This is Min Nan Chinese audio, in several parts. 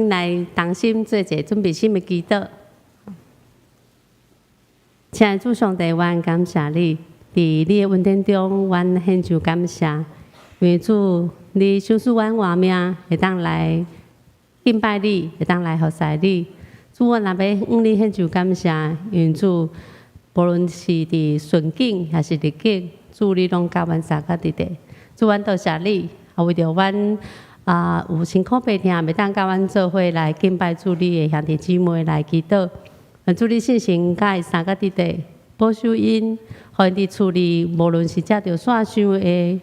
來同心做一个準備心的祈禱。親愛的主上帝，阮感謝你，佇你的恩典中，阮獻上感謝。因為主，你賞賜阮活命，會當來敬拜你，會當來服侍你。主，阮若欲向你獻上感謝，因為主，無論是佇順境抑是逆境，主你攏佮阮相佮佇咧。主，阮多謝你，啊，為著阮啊有辛苦病痛，袂當佮阮做伙來敬拜主你的兄弟姊妹來祈禱。願主你聖神佮𪜶相佮佇咧，保守𪜶，予𪜶佇厝裡，無論是食著線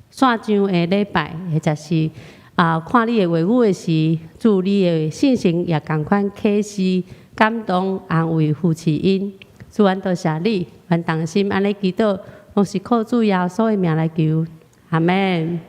上的禮拜，或者是啊看你的話語的時，主你的聖神也仝款啟示、感動、安慰、扶持𪜶。主，阮多謝你，阮同心按呢祈禱，攏是靠主耶穌的名來求，阿們。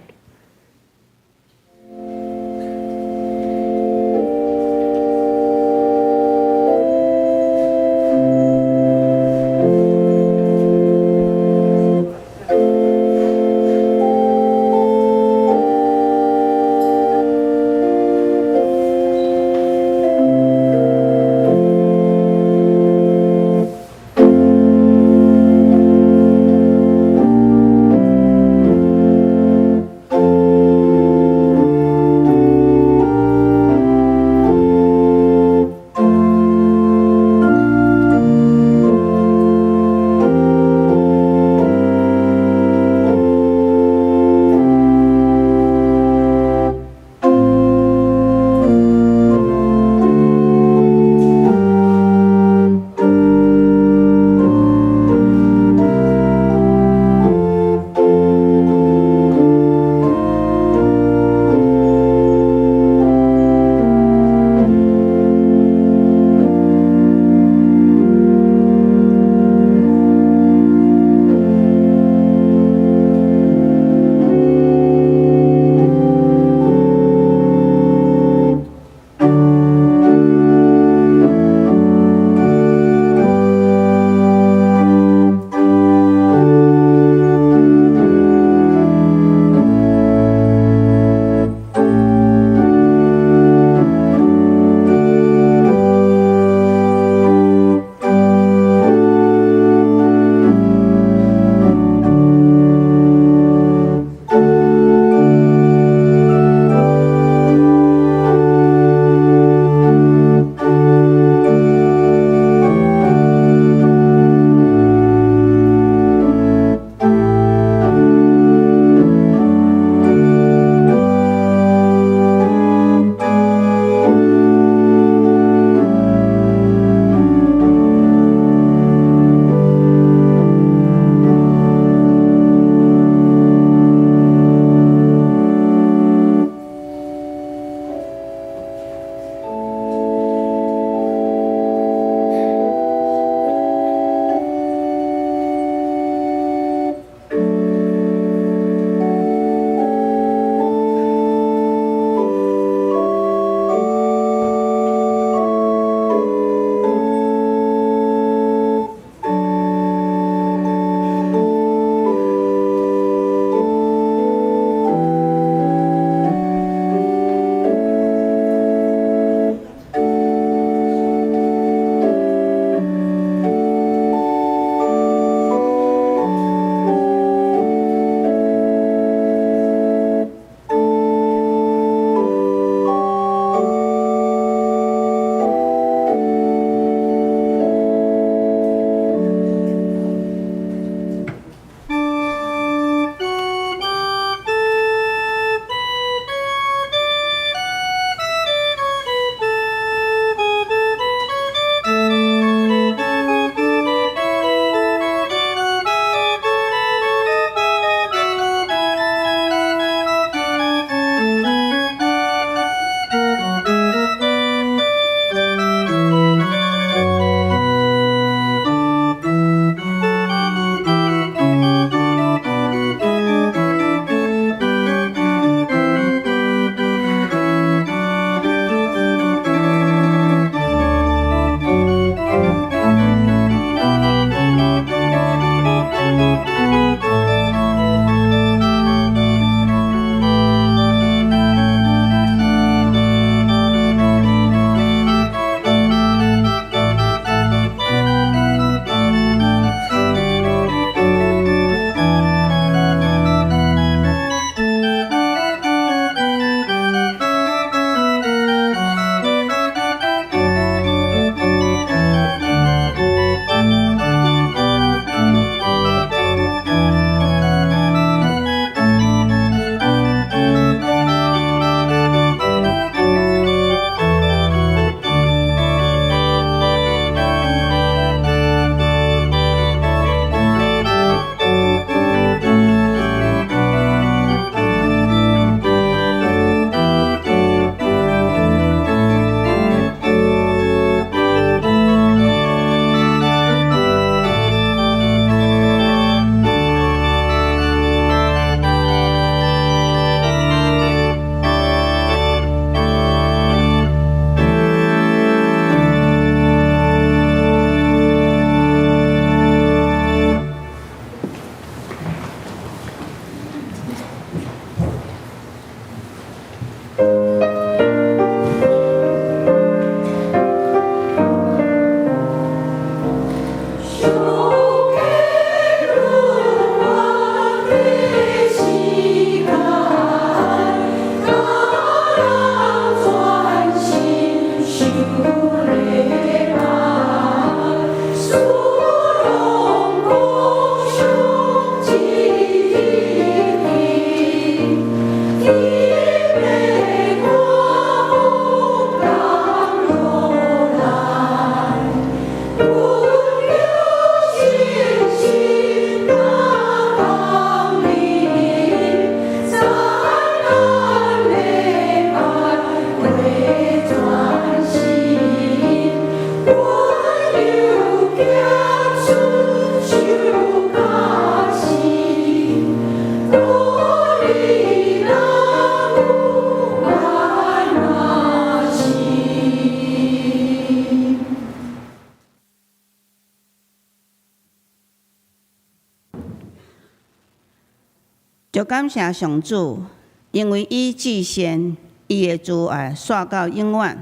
就感謝上主，因為伊至善，伊的慈愛紲到永遠。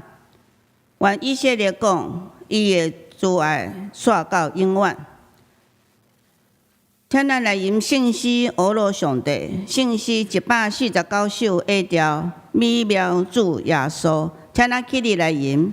願以色列講，伊的慈愛紲到永遠。請咱來吟聖詩，呵咾上帝，聖詩149首下調，美妙主耶穌，請咱起立來吟。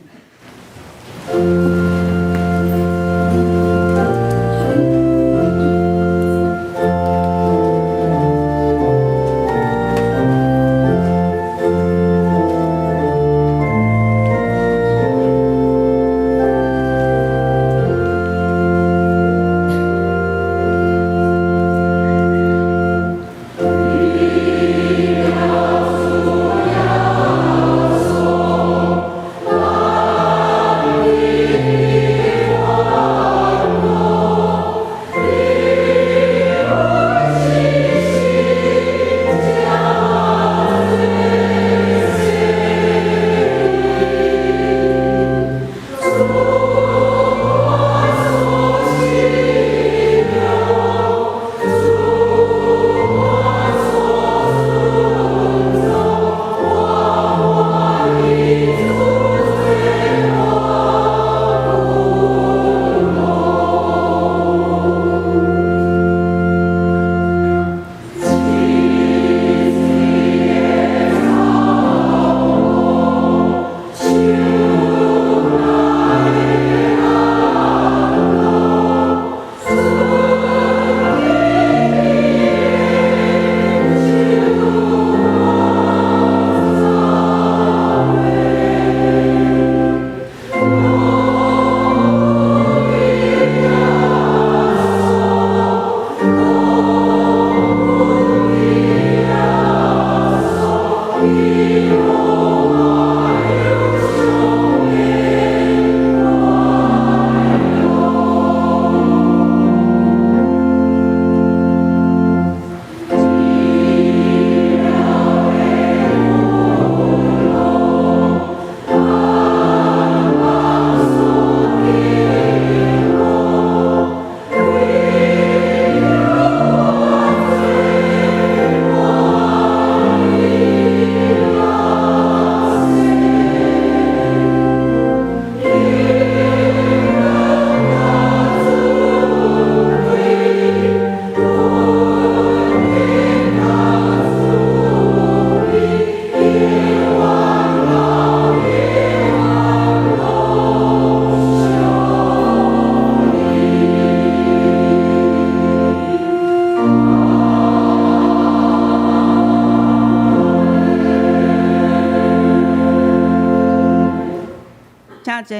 請坐，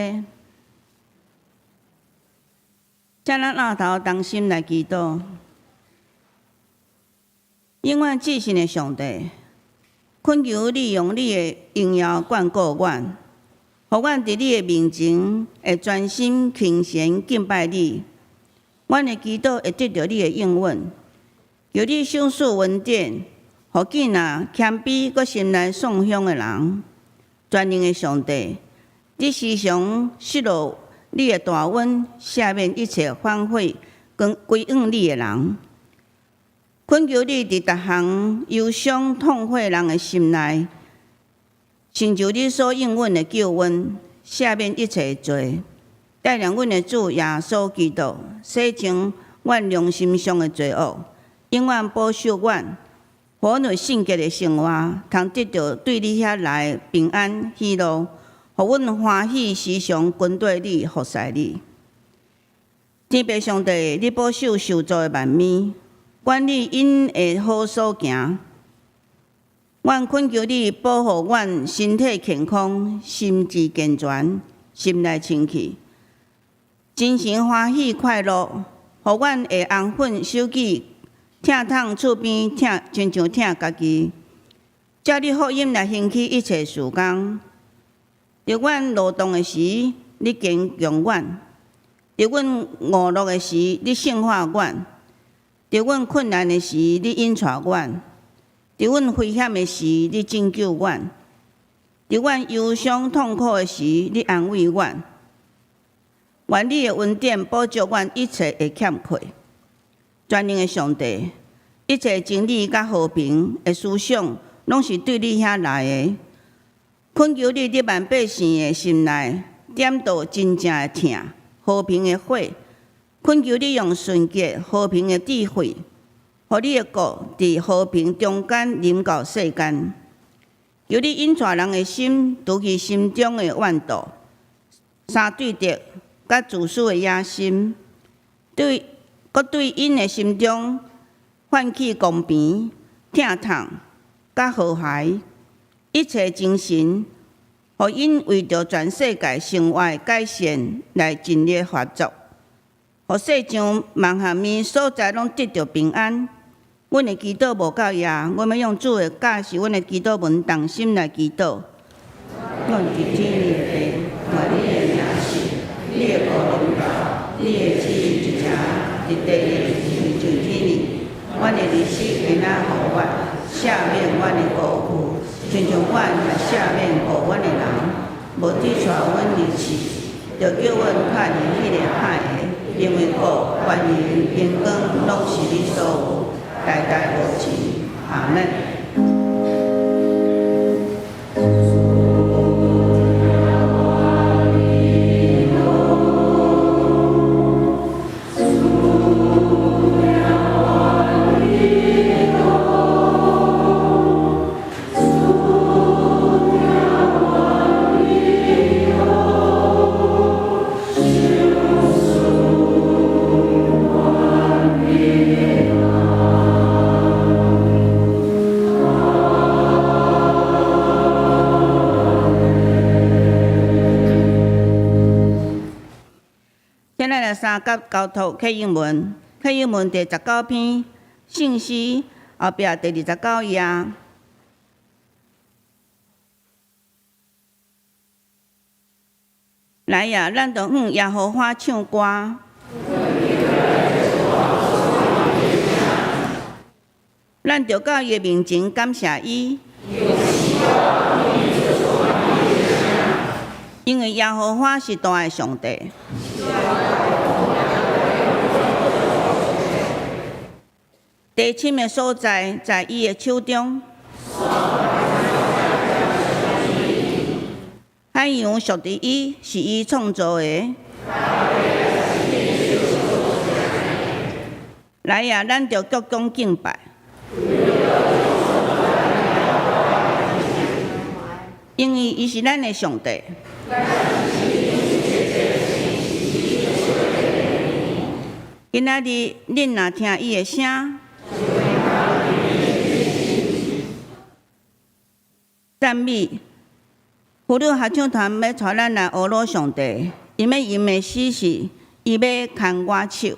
請咱徛頭同心來祈禱。永遠至聖的上帝，懇求你用你的榮耀眷顧阮，予阮佇你的面前會專心虔誠敬拜你。阮的祈禱會得著你的應允，求你賞賜恩典，予見若謙卑閣心內喪向的人。全能的上帝，你時常失落你的大恩，赦免一切反悔跟歸向你的人。懇求你佇逐項憂傷痛悔人的心內，成就你所應允的救恩，赦免一切罪，帶領阮的主耶穌基督洗淨阮良心上的罪惡，永遠保守阮，予阮有聖潔的生活，通得著對你遐來的平安喜樂，予阮歡喜時常跟綴你，服侍你。天父上帝，你保守受造的萬物，管理𪜶的好所行。阮懇求你保護阮身體健康，心智健全，心內清氣，精神歡喜快樂，予阮會安分守己，疼痛厝邊疼，親像疼家己。照你福音來興起一切事工。佇阮勞動的時，你堅強阮；佇阮餓碌的時，你聖化阮；佇阮困難的時，你引帶阮；佇阮危險的時，你拯救阮；佇阮憂傷痛苦的時，你安慰阮。願你的恩典補足阮一切的欠缺。全能的上帝，一切真理佮和平的思想，攏是對你遐來的。懇求你佇萬百姓的心內點著真正的疼、和平的火。懇求你用純潔和平的智慧，予你的國佇和平中間臨到世間。求你引帶人的心，除去心中的怨妒、相對敵佮自私的野心，對，閣對𪜶的心中泛起公平、疼痛佮和諧，一切精神，予𪜶為著全世界生活的改善來盡力合作，予世上萬項物所在攏得著平安。阮的祈禱無夠額，阮欲用主的教示阮的祈禱文同心來祈禱。阮佇天的父，願你的名聖，你的國臨到，你的旨意執行佇地裡，親像天裡。阮的日食今仔予阮，赦免阮的過去，親像阮也赦免過阮的人，無得帶阮入試，著救阮脫離彼个歹的，因為國、權勢、榮光攏是你所有，代代無盡。阿門。現在來三甲交託啟應文，啟應文第19篇聖詩後壁第29頁。來呀，咱就向耶和華唱歌。咱就到伊的面前感謝伊，因為耶和華是大的上帝。地深的所在，在伊的手中。海洋屬佇伊，是伊創造的。來呀，咱就鞠躬敬拜。因為伊是咱的上帝。今仔日，恁若聽伊的聲，讚美，婦女合唱團欲帶咱來呵咾上帝，𪜶欲吟的詩是，伊欲牽我手。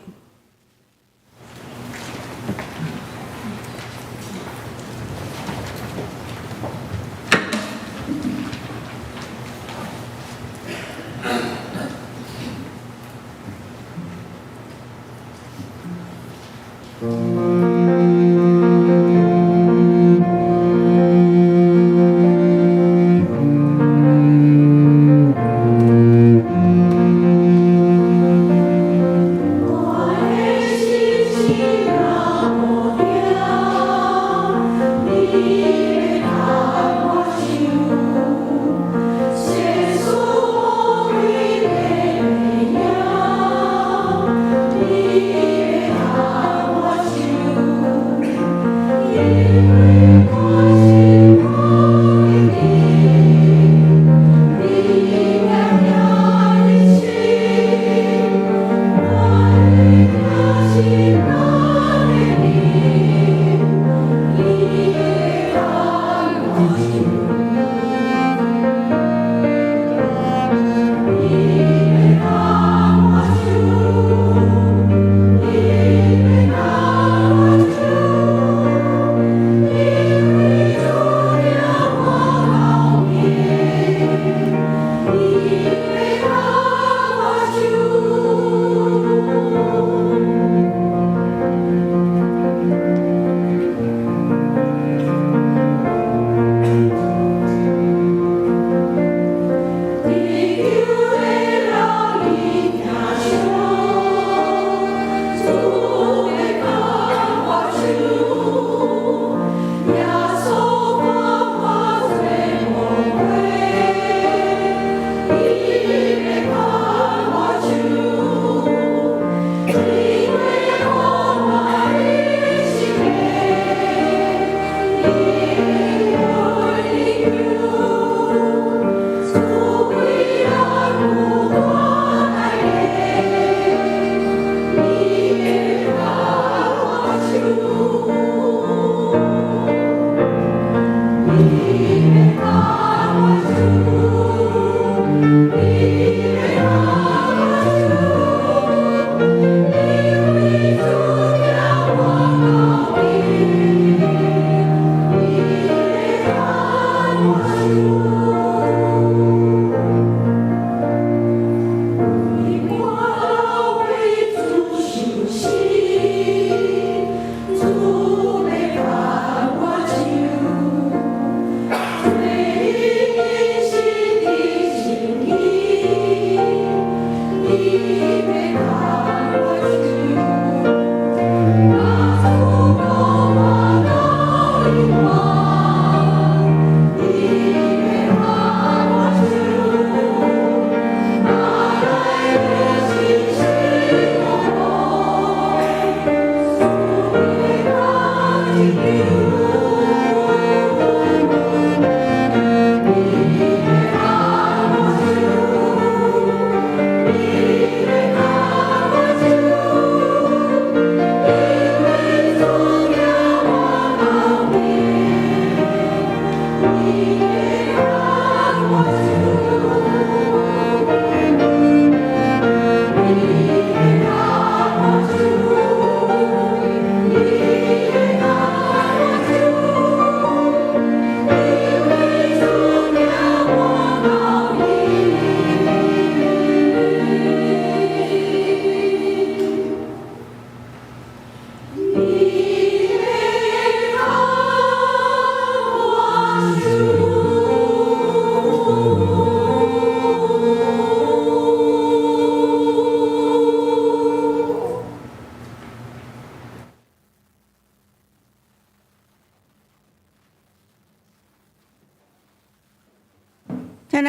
你。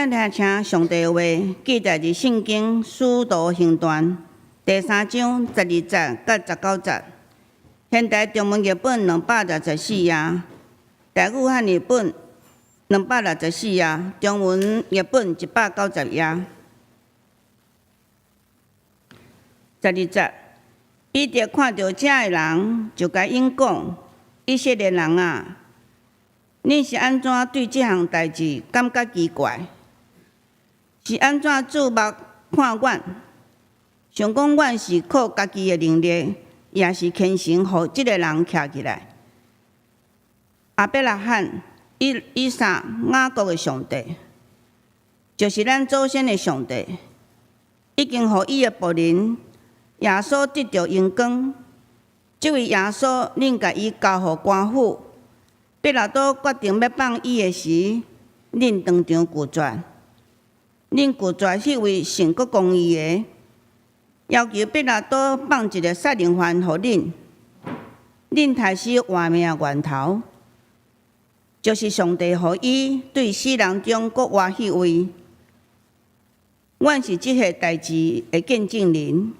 咱來聽上帝話，記載佇聖經使徒行傳第三章十二節佮十九節。現代中文譯本264頁，台語漢譯本264頁，中文譯本190頁。十二節，彼得看著遮的人，就共𪜶講：以色列人啊，恁是按怎對這項代誌感覺奇怪？是按怎注目看阮？想講阮是靠家己的能力，抑是虔誠，予這个人徛起來？亞伯拉罕、以撒、雅各的上帝，就是咱祖先的上帝，已經予伊的僕人耶穌得著榮光。這位耶穌，恁共伊交予官府，彼拉多決定欲放伊的時，恁當場拒絕。恁拒絕彼位聖閣公義的，要求彼拉多放一个殺人犯予恁。恁刣死活命的源頭，就是上帝予伊對死人中閣活彼位。阮是這個代誌的見證人。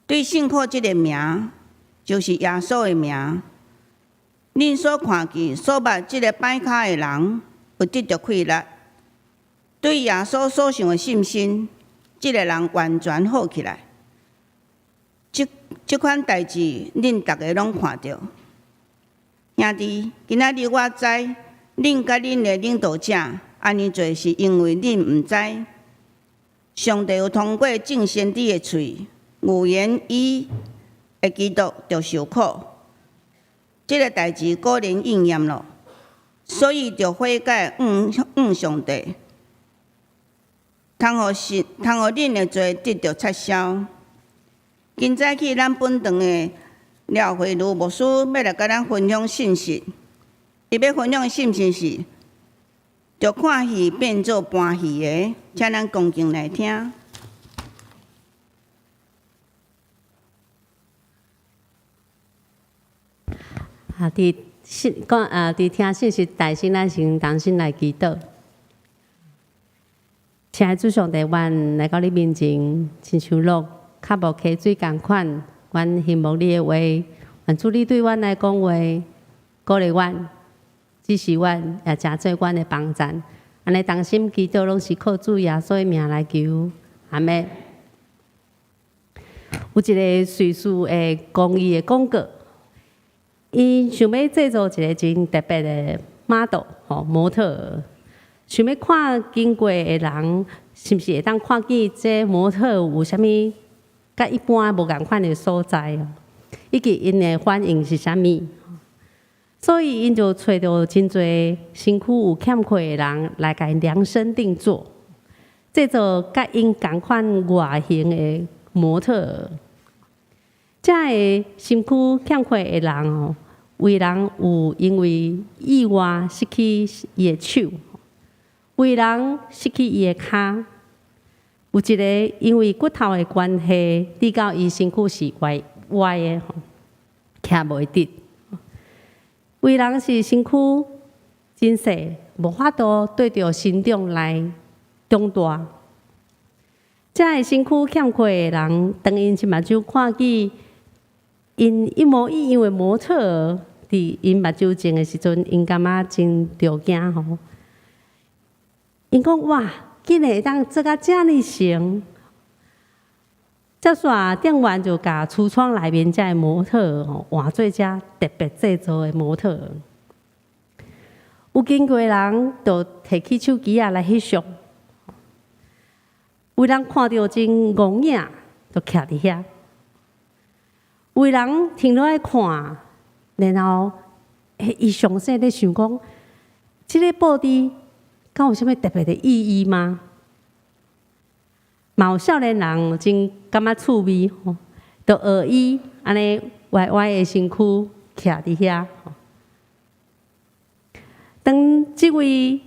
對信靠這个名，就是耶穌的名。恁所看見、所捌這个擺跤的人，有得著氣力。對耶穌所想的信心，這个人完全好起來。這款代誌，恁逐个攏看著。兄弟，今仔日我知，恁佮恁的領導者按呢做，是因為恁毋知，上帝有通過眾先知的喙預言伊的基督著受苦。這个代誌果然應驗咯，所以著悔改，向向上帝，通予是通予恁的罪得著擦消。今早起，咱本堂的廖慧茹牧師欲來佮咱分享信息。伊欲分享的信息是：著看戲變做搬戲的，請咱恭敬來聽。啊！佇信講啊，佇聽信息大先，咱先同心來祈禱。親愛的主上帝，阮來到你面前，親像鹿較無溪水仝款，阮希望你的話，願主你對阮來講話，鼓勵阮，支持阮，也成做阮的幫贊。按呢同心祈禱，攏是靠主耶穌的名來求，阿們。有一个瑞士的公益的廣告。𪜶想欲製造一个真特別的 model 吼模特，想欲看經過的人，是毋是會當看見這模特有啥物佮一般無仝款的所在哦，以及𪜶的反應是啥物。所以𪜶就揣著真濟身軀有欠缺的人來共𪜶量身定做，製造佮𪜶仝款外形的模特。遮个身軀欠缺的人哦，有人有因為意外失去伊的手，有人失去伊的跤，有一个因為骨頭的關係，致到伊身軀是歪歪的，徛袂直。有人是身軀真細，無法度綴著身長來長大。遮个身軀欠缺的人，當𪜶一目睭看見𪜶一模一樣的模特佇𪜶目睭前的時陣，𪜶感覺真著驚吼。𪜶講哇，竟然會當做甲遮爾成！接煞店員就共櫥窗內面遮个模特吼換做遮特別製作的模特。有經過人就提起手機仔來翕相，有人看著真戇影，就徛佇遐。有人停落來看，然後伊詳細咧想講，這个布置敢有啥物特別的意義嗎？嘛有少年人真感覺趣味吼，就學伊按呢歪歪的身軀徛佇遐。當這位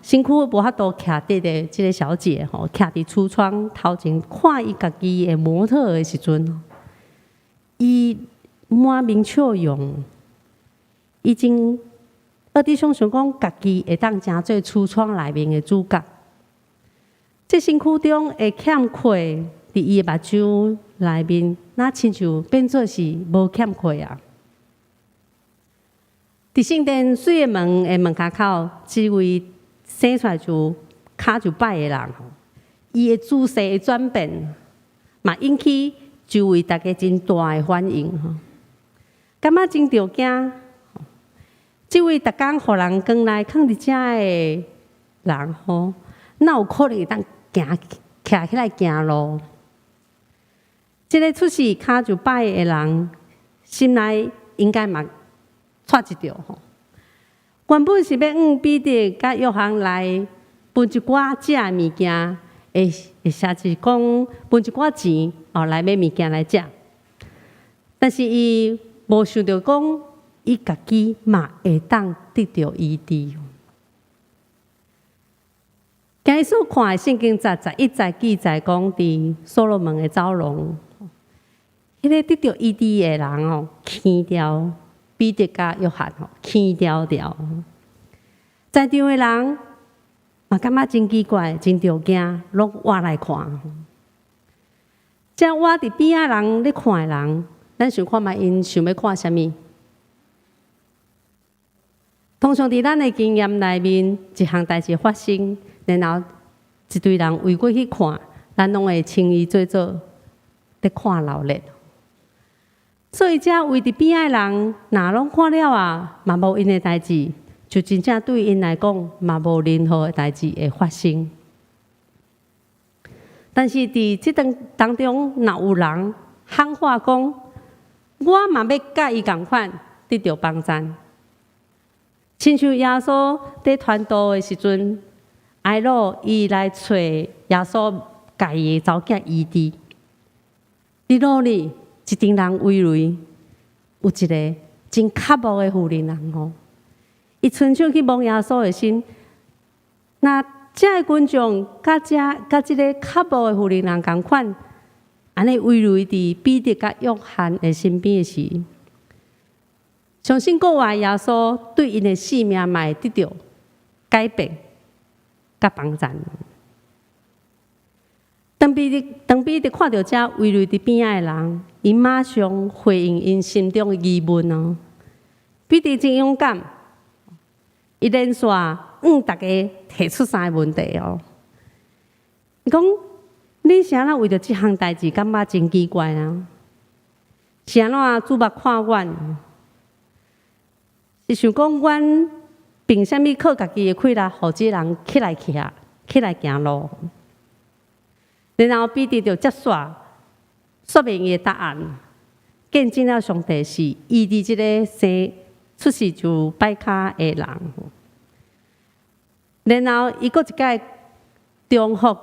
身軀無法度徛直的這个小姐吼，徛佇櫥窗頭前看伊家己的模特的時陣，伊滿面笑容，伊真厄得想象講，家己會當成做櫥窗內面的主角。這身軀中的欠缺，佇伊的目睭內面，若親像變做是無欠缺啊！佇聖殿水的門的門跤口，這位生出來就跤就䆀的人，伊的姿勢的轉變，嘛引起周圍大家真大的反應吼，感覺真著驚。這位逐工予人扛來囥佇遮的人吼，哪有可能會當行徛起來行路？這个出世跤就䆀的人，心內應該嘛掣一著吼。原本是欲向彼得佮約翰來分一寡食的物件，會會寫是講分一寡錢哦來買物件來食。但是伊無想著講，伊家己嘛會當得著醫治。今日所看的聖經節11節記載講，佇所羅門的走廊，彼个得著醫治的人哦，牽牢彼得佮約翰吼，牽牢牢。在場的人嘛感覺真奇怪，真著驚，攏倚來看。遮倚佇邊仔人咧看的人，咱想看覓𪜶想欲看啥物？通常佇咱的經驗內面，一項代誌發生，然後一堆人圍過去看，咱攏會稱伊做做咧看鬧熱。所以，遮圍佇邊仔的人，若攏看了啊，嘛無𪜶的代誌，就真正對𪜶來講，嘛無任何的代誌會發生。但是佇這段當中，若有人喊話講，我嘛欲佮伊仝款得著幫贊。親像耶穌佇傳道的時陣，睚魯伊來揣耶穌，共伊的查某囝醫治。佇路裡一陣人圍內，有一个真渴慕的婦人人吼，伊伸手去摸耶穌的身，若遮的群眾佮遮佮這个渴慕的婦人人仝款，按呢圍內佇彼得佮約翰的身邊的時，相信國外耶穌對𪜶的性命嘛會得著改變佮幫贊。當彼得看著遮圍內佇邊仔的人，伊馬上回應𪜶心中的疑問哦。彼得真勇敢，伊連續向大家提出三个問題哦。伊講：恁是按怎為著這項代誌感覺真奇怪啊？是按怎注目看阮？是想講阮憑啥物靠家己的氣力，予這人起來徛，起來行路？然後彼得就接續說明伊的答案，見證了上帝是醫治這个生出世就䆀跤的人。然後伊閣一擺重複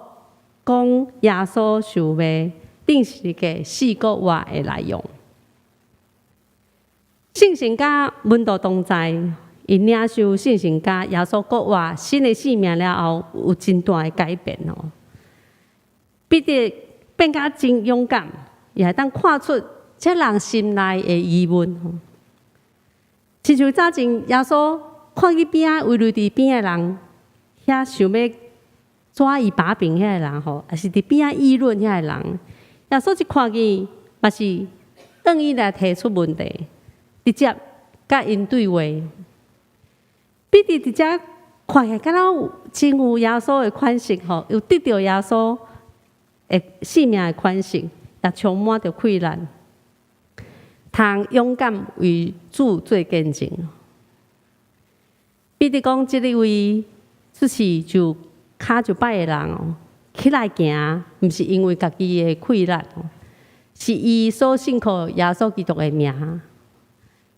講耶穌受賣，釘十字架四個活的內容。聖神佮門徒同在，𪜶領受聖神佮耶穌復活新的生命了後，有真大的改變哦。彼得變甲真勇敢，也會當看出這人心內的疑問。親像早前耶穌看見邊仔圍內佇邊仔的人，遐想欲抓伊把柄遐个人吼，抑是佇邊仔議論遐个人，耶穌一看見，嘛是向伊來提出問題，直接佮𪜶對話。彼得佇遮看起來敢若有真有耶穌的款式吼，有得著耶穌的性命的款式，也充滿著氣力，通勇敢為主做見證。彼得講，這个位出世就跤就䆀的人哦，起來行，毋是因為家己的氣力，是伊所信靠耶穌基督的名。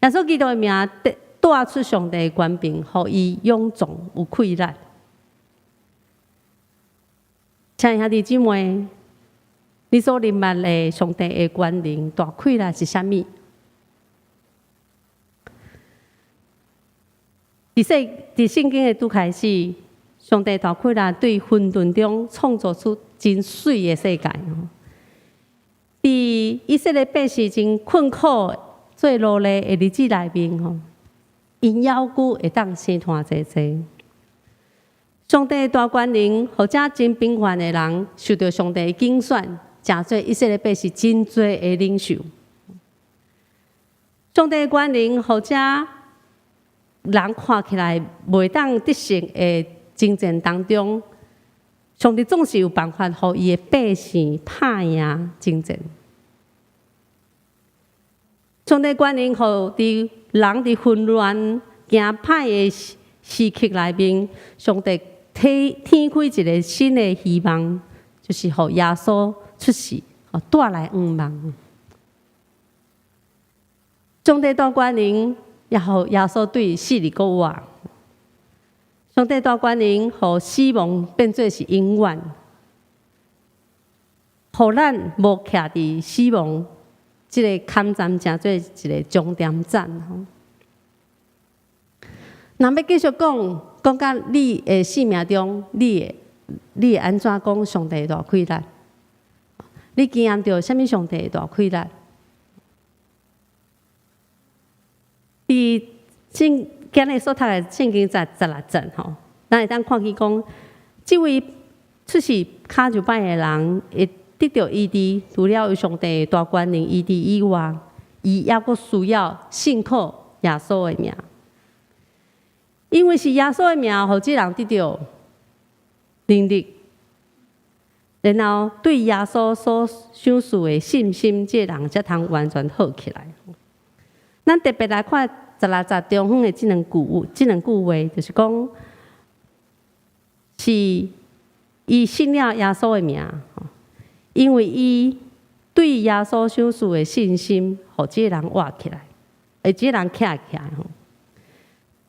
耶穌基督的名帶出上帝的權柄，予伊勇壯有氣力。親愛兄弟姊妹，你所認捌的上帝的權能大氣力是啥物？佇聖經的拄開始，上帝大氣力對混沌中創造出真媠的世界。佇以色列百姓真困苦做奴隸的日子內面，吼， 𪜶猶閣會當生湠濟濟。上帝大權能，予遮真平凡的人受著上帝揀選，成做以色列百姓真濟的領袖。上帝權能，予遮人看起來袂當得勝的爭戰當中，上帝總是有辦法，予伊的百姓拍贏爭戰。上帝權能，予佇人佇混亂行歹的時刻內面，上帝天開一个新的希望，就是予耶穌出世，帶來向望。上帝大權能，也予耶穌對死裡閣活。上帝大權能，予死亡變做是永遠，予咱無徛佇死亡這个坎站，成做一个終點站。若欲繼續講，講到你的生命中，你會按怎講上帝大氣力？你經驗著啥物上帝大氣力？佇聖今日所讀的聖經十六節吼，咱會當看見講，這位出世跤就䆀的人，會得著醫治，除了有上帝大權能醫治以外，伊猶閣需要信靠耶穌的名。因為是耶穌的名，予這人得著能力，然後對耶穌所賞賜的信心，這個人才通完全好起來。咱特別來看十六節中間的這兩句話，就是講是伊信了耶穌的名，因為伊對耶穌賞賜的信心，予這個人活起來，予這個人徛起來。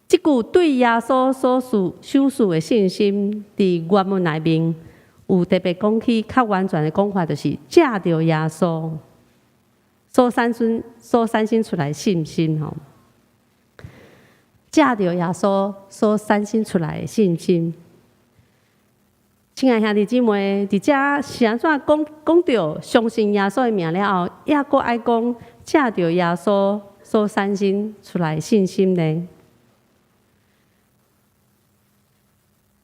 這句對耶穌所賜賞賜的信心，佇原文內面有特別講起較完全的講法，就是藉著耶穌所產生出來信心吼，藉著耶穌所產生出來的信心。親愛兄弟姊妹，佇遮是按怎講講著相信耶穌的名了後，猶閣愛講藉著耶穌所產生出來的信心呢？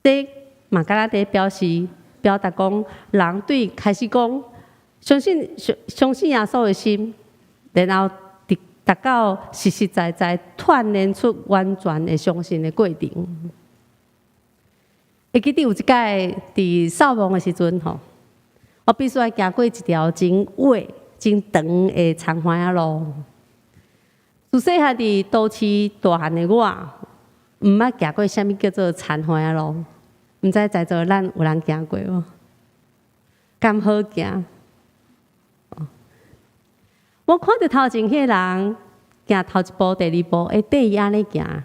這嘛敢若佇表示表達講，人對開始講相信耶穌的心，然後直達到實實在在鍛鍊出完全的相信的過程。會記得有一擺佇掃墓的時陣吼，我必須愛行過一條真狹、真長的田環仔路。自細漢佇都市大漢的我，毋捌行過啥物叫做田環仔路。毋知在座咱有人行過無？敢好行？我看著頭前彼个人行頭一步、第二步，會綴伊按呢行，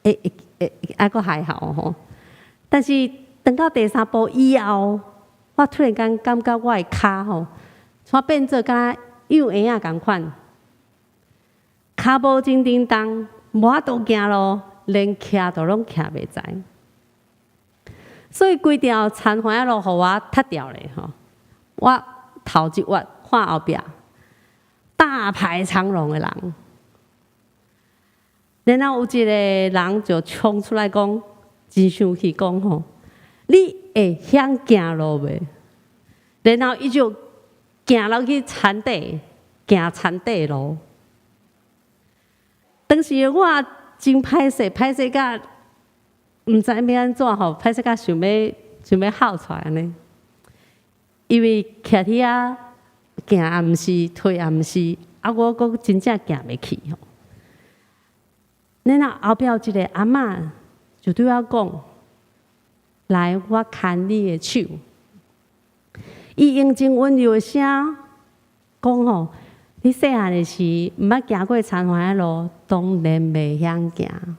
會會會猶閣還好吼。但是等到第三步以後，我突然間感覺我的跤吼，怎變做敢若養嬰仔仝款，跤步真沉重，無法度行路，連徛都攏徛袂直。所以規條田環仔路，予我踢掉咧吼！我頭一挖，看後壁大排長龍的人，然後有一个人就衝出來講，真生氣講吼：你會曉行路袂？然後伊就行落去田底，行田底路。當時我真歹勢，歹勢甲毋知欲按怎吼，歹勢甲想欲哭出來按呢。因為徛佇遐行也毋是，退也毋是，啊，我閣真正行袂去吼。然後後壁有一个阿嬤就對我講：來，我牽你的手。伊用真溫柔的聲講吼：你細漢的時毋捌行過田環仔路，當然袂曉行。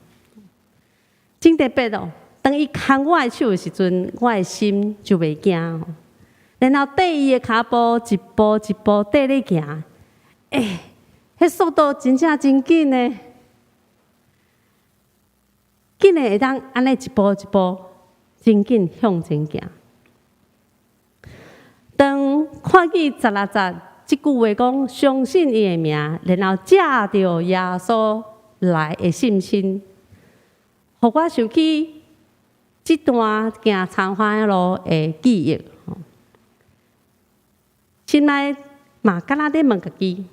真特別哦！當伊牽我的手的時陣，我的心就袂驚。然後綴伊的跤步，一步一步綴咧行，欸，彼速度真正真緊呢，緊的會當按呢一步一步真緊向前行。當看見十六節這句話講，相信伊的名，然後藉著耶穌來的信心，予我想起這段行田花路的記憶。心內嘛敢若咧問家己：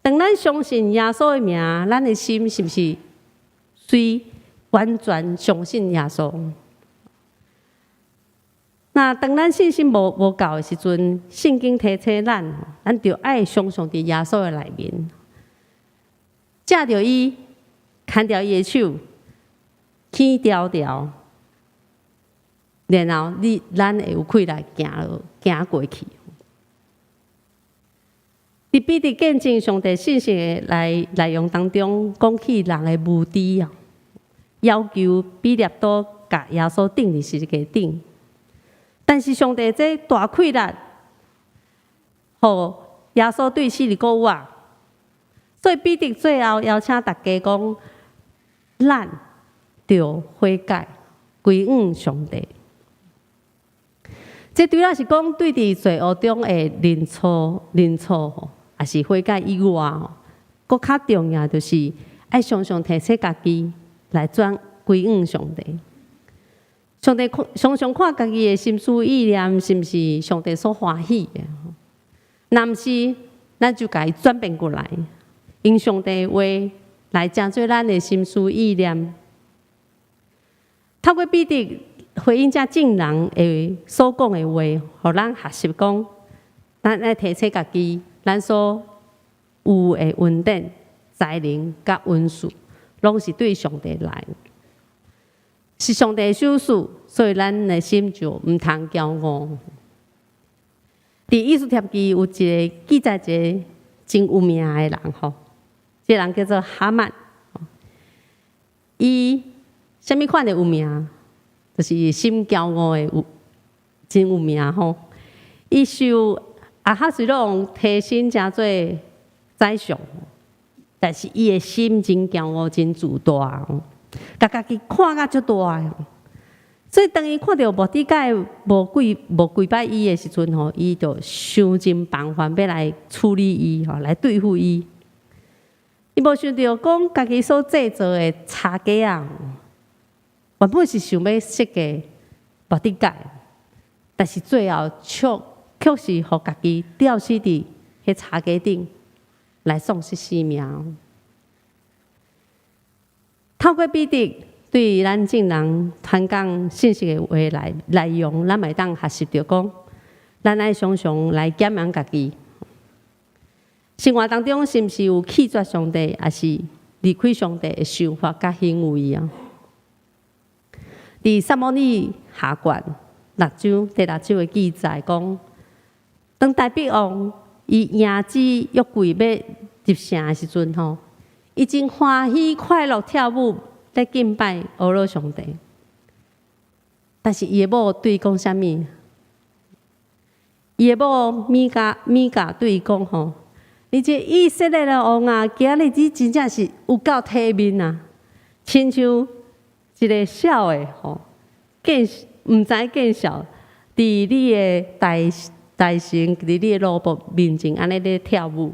當咱相信耶穌的名，咱的心是毋是隨完全相信耶穌？那當咱信心無夠的時陣，聖經提醒咱，咱著愛常常佇耶穌的內面，藉著伊，牽著伊的手，輕牢牢，然後咱會有氣力行過去。佇彼得見證上帝信息的內容當中，講起人的無知啊，要求彼拉多共耶穌釘佇十字架頂，但是上帝這大氣力，予耶穌對死裡復活，所以彼得最後邀請大家講：咱著悔改，歸向上帝。這除了是講對佇罪惡中的認錯吼，抑是悔改以外吼，閣較重要就是愛常常提醒家己來轉歸向上帝。上帝看常常看家己的心思意念是毋是上帝所歡喜的？若毋是，咱就共伊轉變過來，用上帝話來成做咱的心思意念。透過彼得回應這眾人的所講的話，予咱學習講，咱愛提醒家己，咱所有的恩典、才能佮恩賜，攏是對上帝來，是上帝的賞賜，所以咱的心就毋通驕傲。佇以斯帖記有一個記載一個真有名的人吼，這個人叫做哈曼。伊啥物款的有名？就是伊心驕傲的有真有名吼。伊受亞哈隨魯王提升成做宰相，但是伊的心真驕傲，真自大，共家己看甲足大的。所以當伊看著末底改無跪拜伊的時陣吼，伊就想盡辦法欲來處理伊吼，來對付伊。伊無想著講家己所製造的柴架仔，原本是想欲設計末底改，但是最後卻是予家己吊死佇彼柴架頂來喪失性命。透過彼得對咱眾人傳講信息的話來內容，咱會當學習著講，咱愛常常來檢驗家己，生活當中是毋是有棄絕上帝，抑是離開上帝的想法佮行為啊？佇撒母耳下卷六章第六章的記載講，當大衛王伊迎接約櫃欲入城的時陣吼，伊真歡喜快樂跳舞，咧敬拜阿羅上帝。但是伊的某對伊講啥物？伊的某米甲對伊講吼：你這以色列的王啊，今仔日你真正是有夠體面啊，親像一个痟的吼，見毋知見笑，佇你的大臣，佇你的奴僕面前按呢咧跳舞。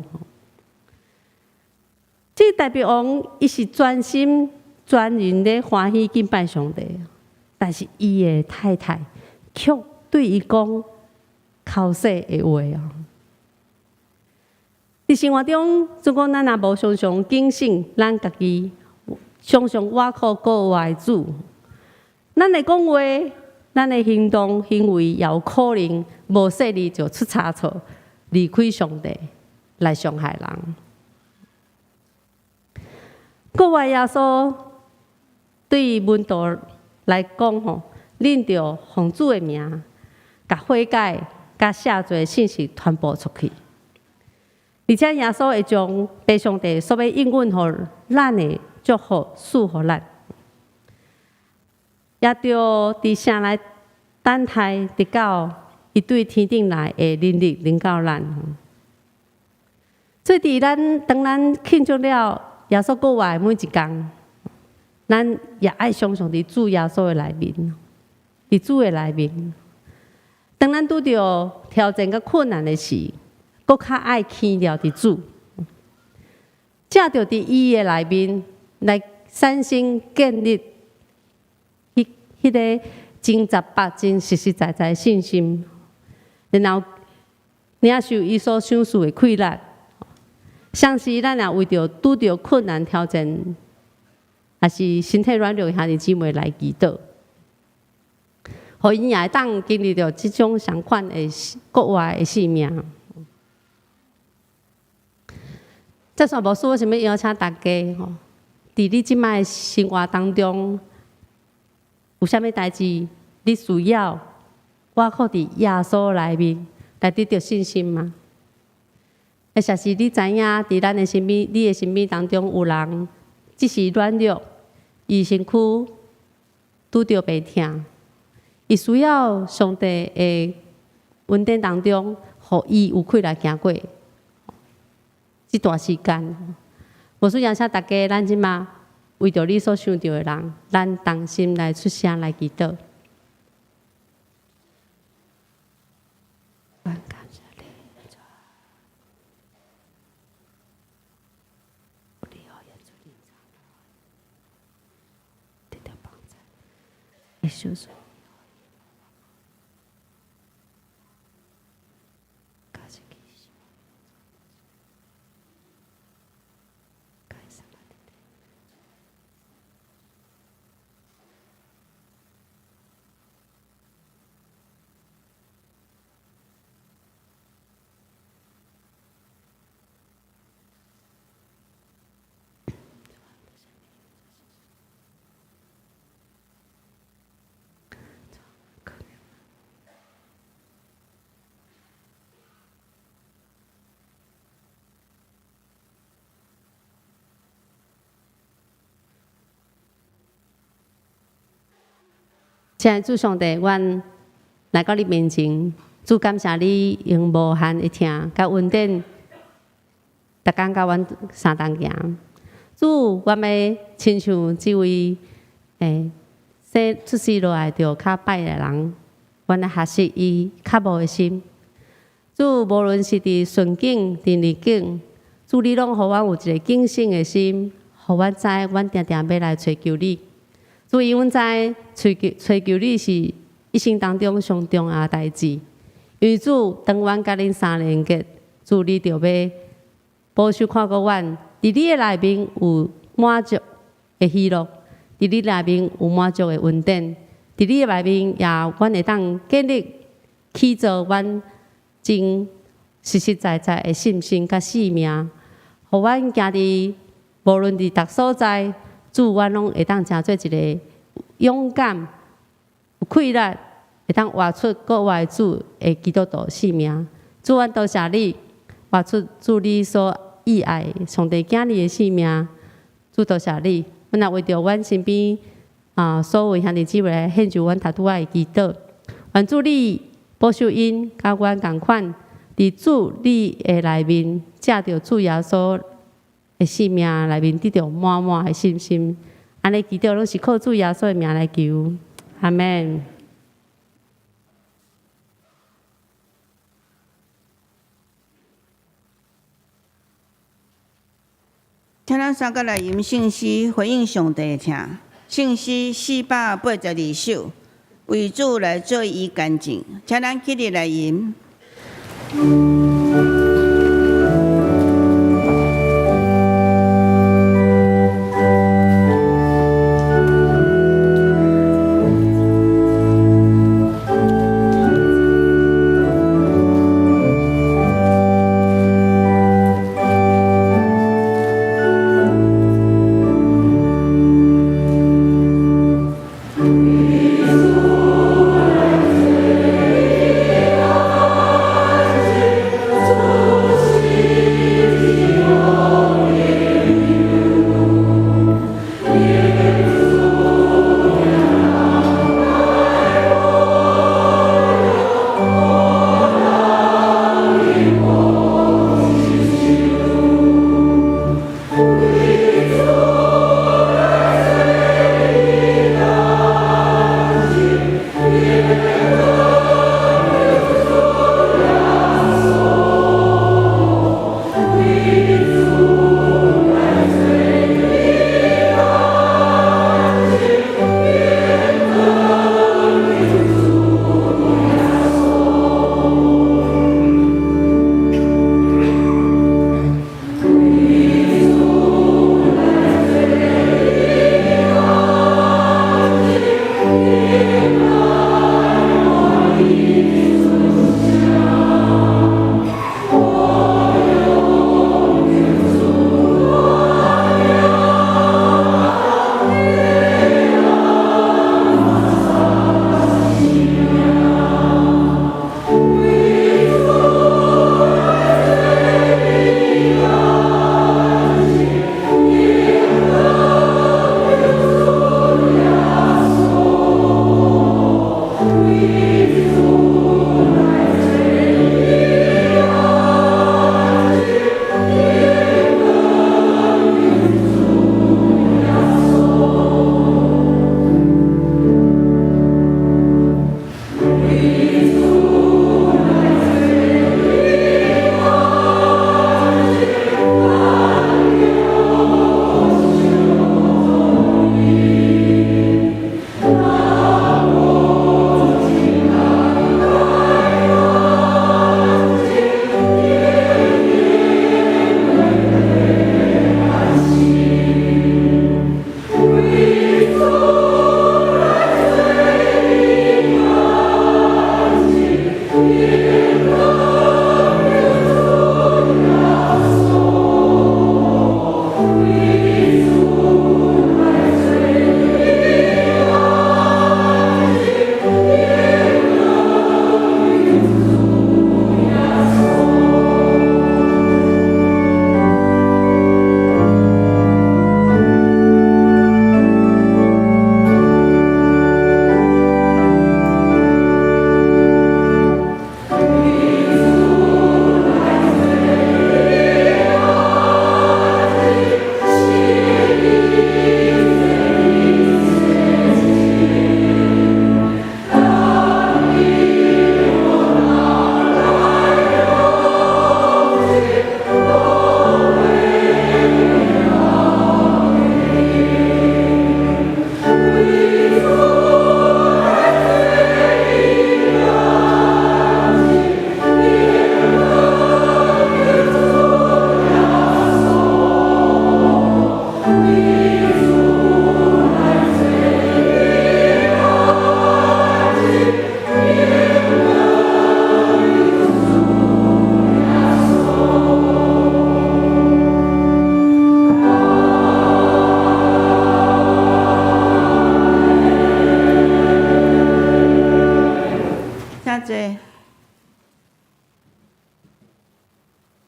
這大衛王伊是專心專人咧歡喜敬拜上帝，但是伊的太太卻對伊講剾洗的話啊！佇生活中，如果咱若無常常警醒咱家己，常常倚靠閣活的主，咱的講話、咱的行動、行為，也有可能無細膩就出差錯，離開上帝來傷害人。閣活耶穌對門徒來講吼，恁著奉主的名，共悔改、佮赦罪的信息傳播出去。而且耶穌會將父上帝所欲應允予咱的祝福賜予咱，也著佇城內等待，直到伊對天頂來的能力臨到咱。所以，佇咱當咱慶祝了耶穌復活的每一工，咱也愛常常佇主耶穌的內面，佇主的內面。當咱拄著挑戰佮困難的時，閣較愛牽牢佇主，藉著佇伊的內面，來產生建立彼個真十八、真實實在在的信心，然後領受伊所賞賜的氣力。相信咱若為著拄著困難挑戰，抑是身體軟弱的兄弟姊妹來祈禱，予𪜶也會當經歷著這種相款的國外的性命。這煞牧師，我想欲邀請大家吼，佇你這擺的生活當中，有啥物代誌你需要倚靠佇耶穌內面來得著信心嗎？或者是你知影佇咱的身邊，你的身邊當中有人只是軟弱，伊身軀拄著病痛，伊需要上帝的恩典當中，予伊有氣力行過這段時間。牧師邀請大家，咱這馬為著你所想著的人，咱同心來出聲來祈禱。感謝你，主，得到幫助，耶穌。親愛的主上帝，阮來到你面前，主感謝你用無限的疼佮恩典，逐工佮阮相同行。主，阮欲親像這位生出世落來就跤䆀的人，阮來學習伊渴慕的心。主，無論是佇順境、佇逆境，主你攏予阮有一个警醒的心，予阮知阮定定欲來揣求你。主，因阮知揣求你是一生當中上重要的代誌。因為主，當阮佮恁三連結，主你就欲保守看顧阮，佇你的內面有滿足的喜樂，佇你內面有滿足的恩典，佇你的內面也阮會當建立起造阮真實實在在的信心佮性命，予阮行佇無論佇佗所在，主阮攏會當成做一个勇敢、有氣力，會當活出國外主的基督徒性命。主，阮多謝你，活出主你所意愛上帝囝兒的性命。主多謝你，阮也為著阮身邊所有兄弟姊妹來獻上阮頭拄仔的祈禱。願主你保守𪜶，佮阮仝款，佇主你的內面，藉著主耶穌的性命內面得著滿滿的信心。按呢祈禱攏是靠主耶穌的名來求，阿們。請咱三個來吟聖詩，回應上帝的疼。聖詩482首，為主來做伊乾淨。請咱起立來吟。為主來做伊乾淨。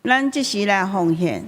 咱這時來奉獻。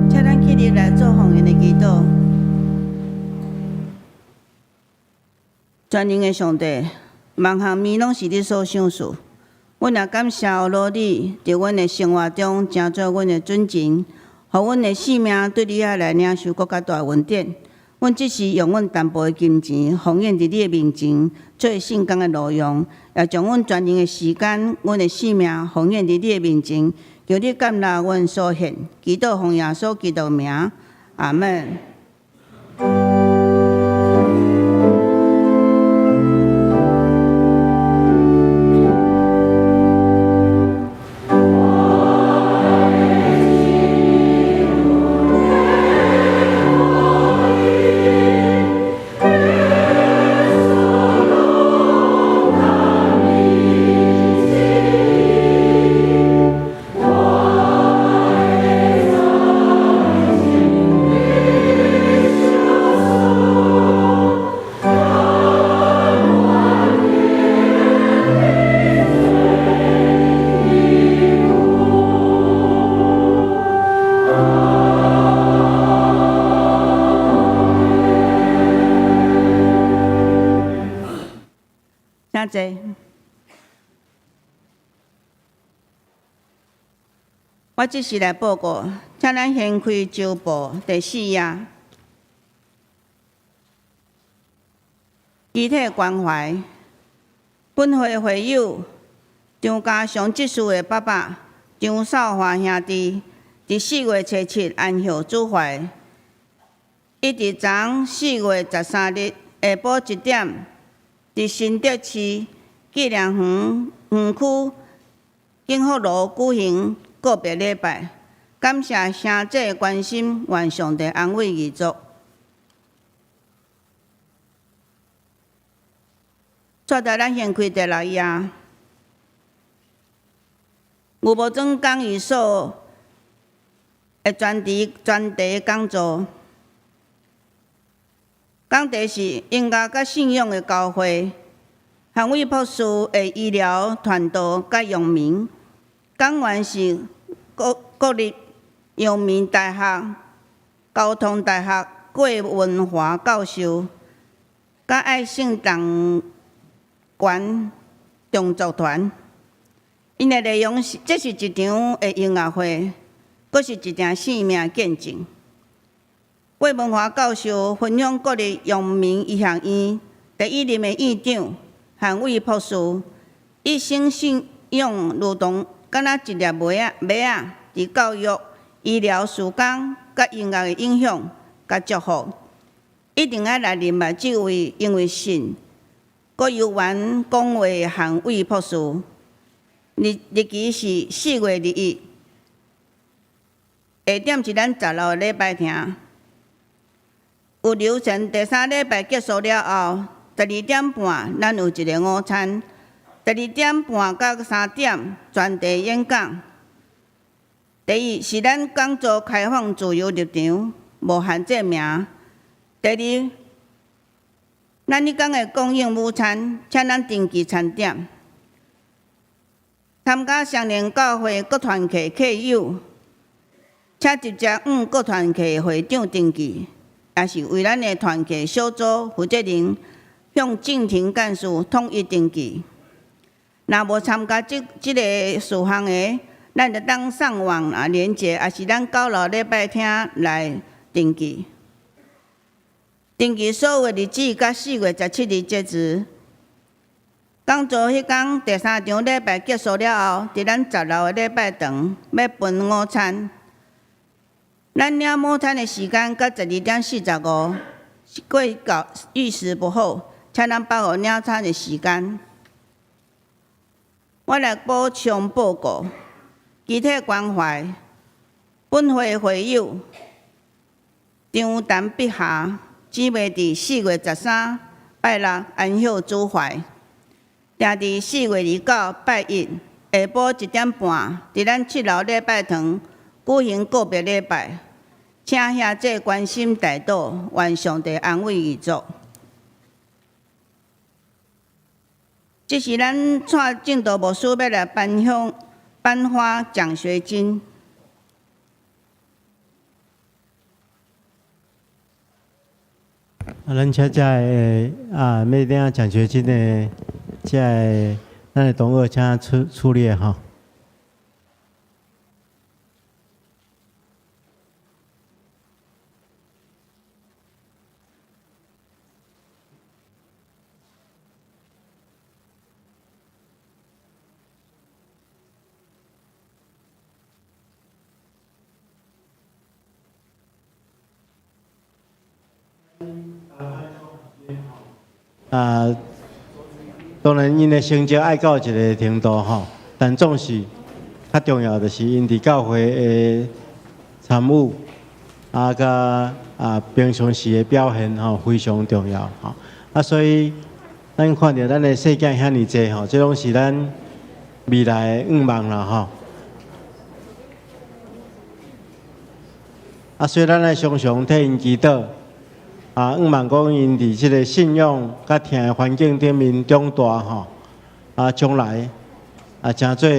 請咱起立來做奉獻的祈禱。全能的上帝，萬項物攏是你所賞賜。阮也感謝呵咾你，佇阮的生活中成做阮的準繩，予阮的性命對你遐來領受閣較大的恩典。阮這時用阮淡薄的金錢奉獻佇你的面前，做聖工的路用，也將阮全人的時間、阮的性命奉獻佇你的面前，求你接納阮所獻，祈禱奉耶穌基督名，阿門。請坐。我這時來報告，請咱掀開週報第四頁，肢體關懷。本會會友張家祥執事的爸爸張少華兄弟，佇4月初7安息主懷。伊佇昨4月13日下晡1點，佇新竹市紀念園園區景福樓舉行告別禮拜，感謝兄姊關心，願上帝安慰遺族。煞來咱掀開第六頁，牛無庄講義所的專題專題講座，講題是音樂佮信仰的交匯，韓偉博士的醫療傳道佮陽明，講員是國立陽明大學、交通大學郭文華教授，佮愛聖同權動作團。𪜶的內容是，這是一場的音樂會，閣是一場生命見證。郭文華教授分享國立陽明醫學院第一任的院長韓偉博士，一生信仰如同敢若一粒麥仔，麥仔佇教育、醫療、事工佮音樂的影響佮祝福，一定愛來認捌這位因為信，閣猶原講話的韓偉博士。日期是4月21，地點是咱十樓的禮拜廳。有流程，第三禮拜結束了後，12點半咱有一个午餐。12點半到3點專題演講。第一是咱講座開放自由入場，無限制名。第二，咱彼工會供應午餐，請咱登記餐點。參加雙連教會各團契客友，請直接向各團契會長登記，也是為咱的團契小組負責人向正廷幹事統一登記。若無參加這个事項的，咱就當上網啊連結，也是咱九樓禮拜廳來登記。登記所有的日子佮4月17日截止。講座彼工第三場禮拜結束了後，佇咱十樓的禮拜堂欲分午餐。咱領午餐的時間到12點45，過到逾時不候，請咱把握領餐的時間。我來補充報告，肢體關懷，本會會友張陳碧霞姊妹佇4月13拜六安息主懷，定佇4月29拜一下晡1點半，佇咱七樓禮拜堂舉行告別禮拜，請兄姊關心代禱，願上帝安慰遺族。這是咱蔡正道牧師欲來頒發獎學金。啊，咱請遮个啊，欲領獎學金的，遮个咱的同學請出列吼。啊，當然，𪜶的成績愛到一个程度吼，但總是較重要，就是𪜶佇教會的參與，啊，佮啊平常時的表現吼，非常重要吼。啊，所以咱看著咱的細囝遐爾濟吼，這攏是咱未來的願望啦吼。啊，所以咱愛常常替𪜶祈禱。啊，向望講𪜶佇這个信仰佮疼的環境頂面長大吼，啊，將來啊，成做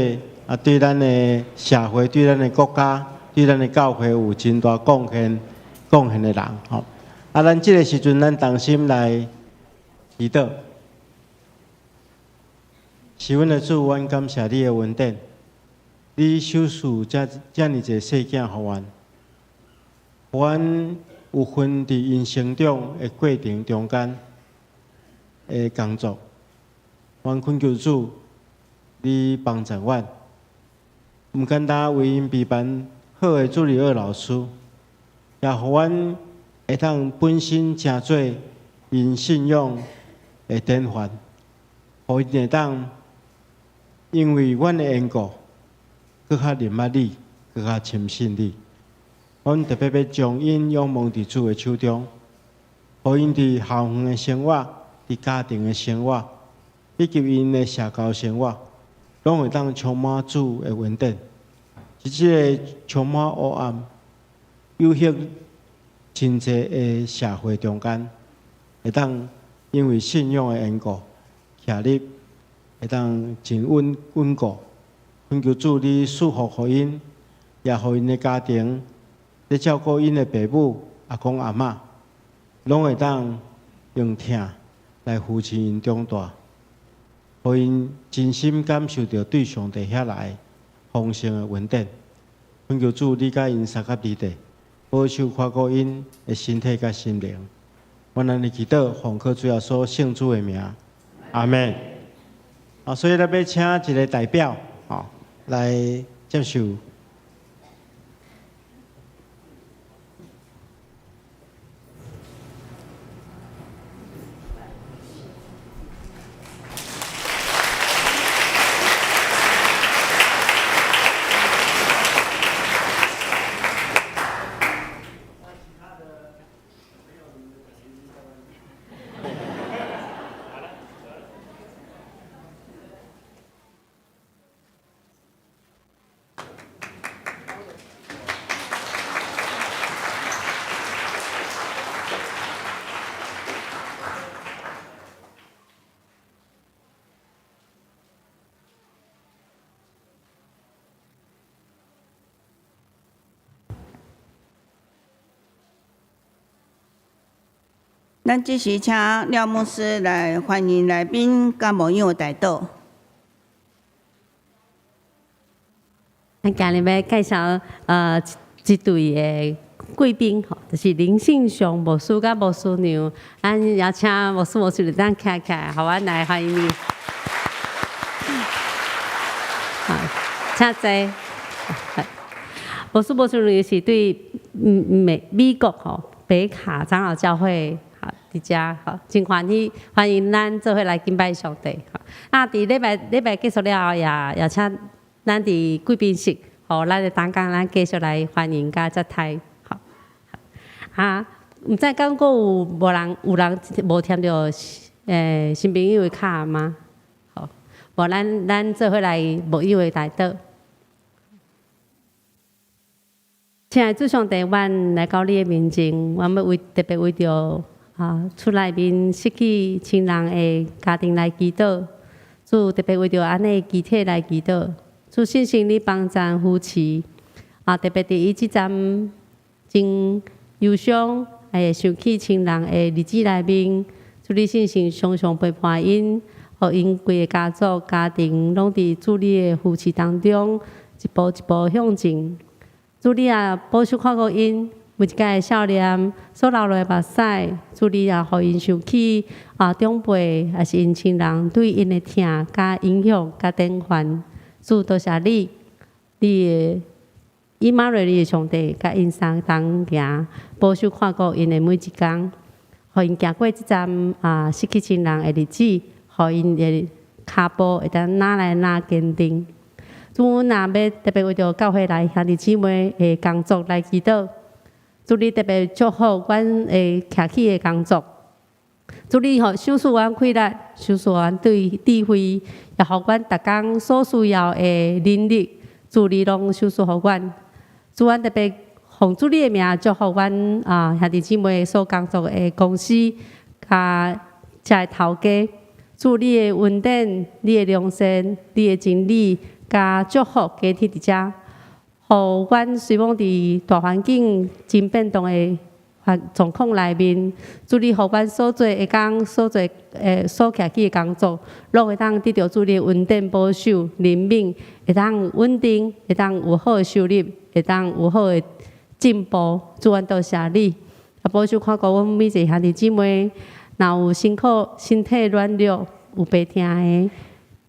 啊，對咱的社會、對咱的國家、對咱的教會有真大貢獻的人吼。啊，咱這个時陣，咱同心來祈禱。是阮的主，阮感謝你的恩典。你賞賜遮遮爾濟細囝予阮，予阮有份佇𪜶成長的過程中間的工作。阮懇求主，你幫助阮，毋簡單為𪜶備辦好的主日學老師，也予阮會當本身成做𪜶信仰的典範，予𪜶會當因為阮的緣故，閣較認捌你，閣較深信你。阮特別欲將𪜶仰望佇主的手中，予𪜶佇校園的生活、佇家庭的生活，以及𪜶的社交生活，攏會當充滿主的恩典。佇這个充滿黑暗、誘惑真濟的社會中間，會當因為信仰的緣故，徛立會當真穩穩固。懇求主你賜福予𪜶，也予𪜶的家庭，咧照顧𪜶的爸母、阿公阿嬤，攏會當用疼來扶持𪜶長大，予𪜶真心感受著對上帝遐來豐盛的恩典。懇求主你佮𪜶相佮佇咧，保守看顧𪜶的身體佮心靈。阮按呢祈禱，奉靠主耶穌聖子的名，阿們。啊，所以咱欲請一个代表，吼，來接受。咱這時請廖牧師來歡迎來賓佮牧養代禱。咱今日欲介紹一對的貴賓吼，就是林信雄牧師佮牧師娘。咱邀請牧師牧師娘當徛起來，予阮來歡迎𪜶。好，請坐。牧師牧師娘是對美美國吼北卡長老教會。好，佇遮吼，真歡喜，歡迎咱做伙來敬拜上帝。啊，佇禮拜禮拜結束了後，也也請咱佇貴賓室，予咱的同工，咱繼續來歡迎佮接待。好，啊，毋知敢閣有無人有人無添著新朋友的卡嗎？好，無咱咱做伙來牧友的代禱。親愛的主上帝，阮來到你的面前，阮欲為特別為著啊厝內面失去親人的家庭來祈禱，主特別為著按呢肢體來祈禱，主聖神你幫贊扶持，啊特別佇伊這陣真憂傷，會想起親人的日子內面，主你聖神常常陪伴𪜶，予𪜶規个家族家庭攏佇主你的扶持當中，一步一步向前。主你也保守看顧𪜶，每一擺的少年所流落的目屎，主你也予𪜶想起啊長輩，抑是𪜶親人對𪜶的疼佮影響佮典範。主多謝你，你的以馬內利的上帝佮𪜶相同行，保守看顧𪜶的每一工，予𪜶行過這陣啊失去親人的日子，予𪜶的跤步會當愈來愈堅定。主，阮若欲特別為著教會內兄弟姊妹的工作來祈禱，主你特別祝福阮的徛起的工作。主你予賞賜阮氣力，賞賜阮對智慧，也予阮逐工所需要的能力。主你攏賞賜予阮。主，阮特別奉主你的名祝福阮啊兄弟姊妹所工作的公司，佮遮的頭家。主你的恩典、你的良善、你的真理。佮祝福加添佇遮，予阮雖罔佇大環境真變動的狀況內面，主你予阮所做的工、所做所徛起的工作，攏會當得著主你的恩典保守、憐憫，會當穩定，會當有好的收入，會當有好的進步。主，阮多謝你，啊，保守看顧阮每一个兄弟姊妹，若有辛苦、身體軟弱、有病疼的，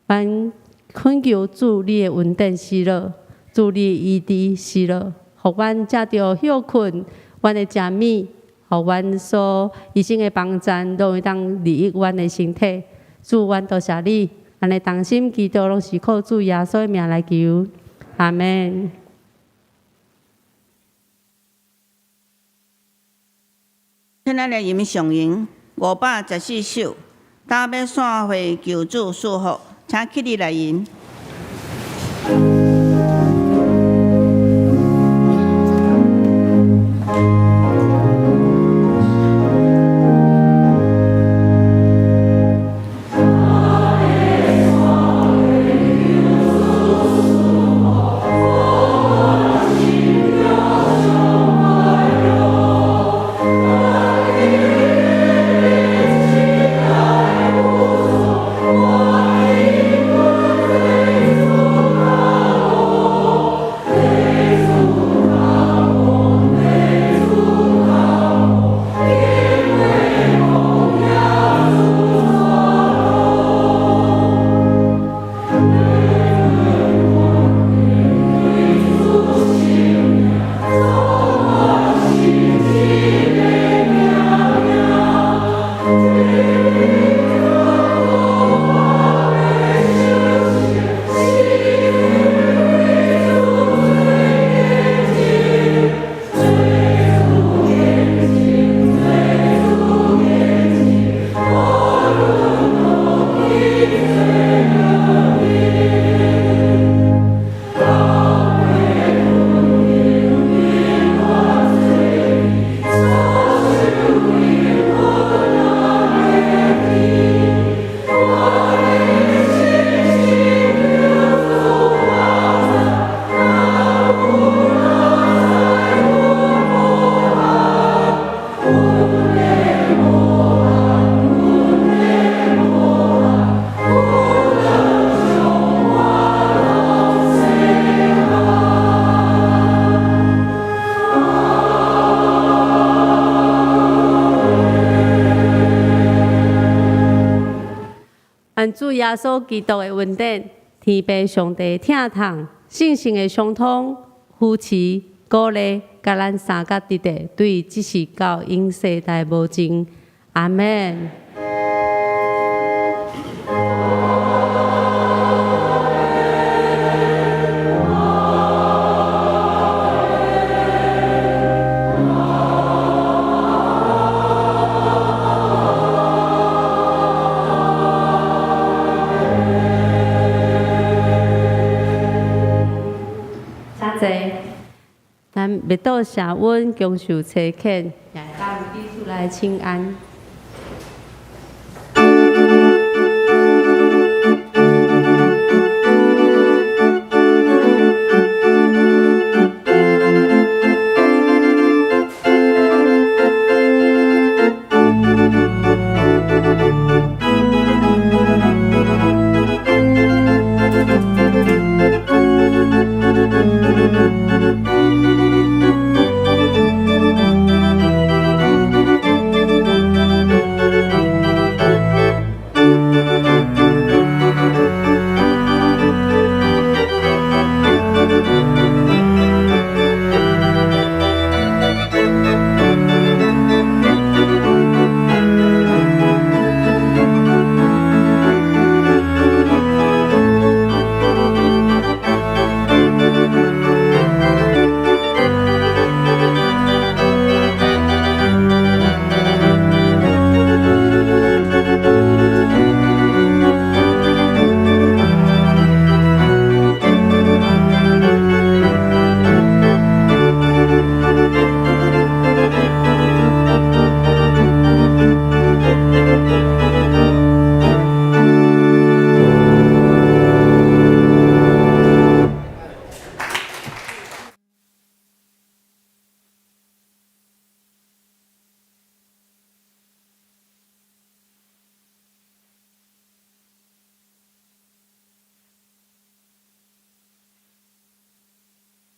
阮懇求主你的恩典喜樂，主你的醫治喜樂，予阮藉著歇睏，阮的食物，予阮所醫生的幫贊，攏會當利益阮的身體。主，阮多謝你，按呢同心祈禱，攏是靠主耶穌的名來求，阿門。請咱來吟上吟514首，打欲散會求主賜福，請起立來吟。願主耶穌基督的恩典、天父上帝疼痛、聖神的相通、扶持、鼓勵，佮咱三甲弟弟，對這世到永世代無盡。阿門。請坐。咱默禱謝恩，享受差遣，也會當彼此來請安。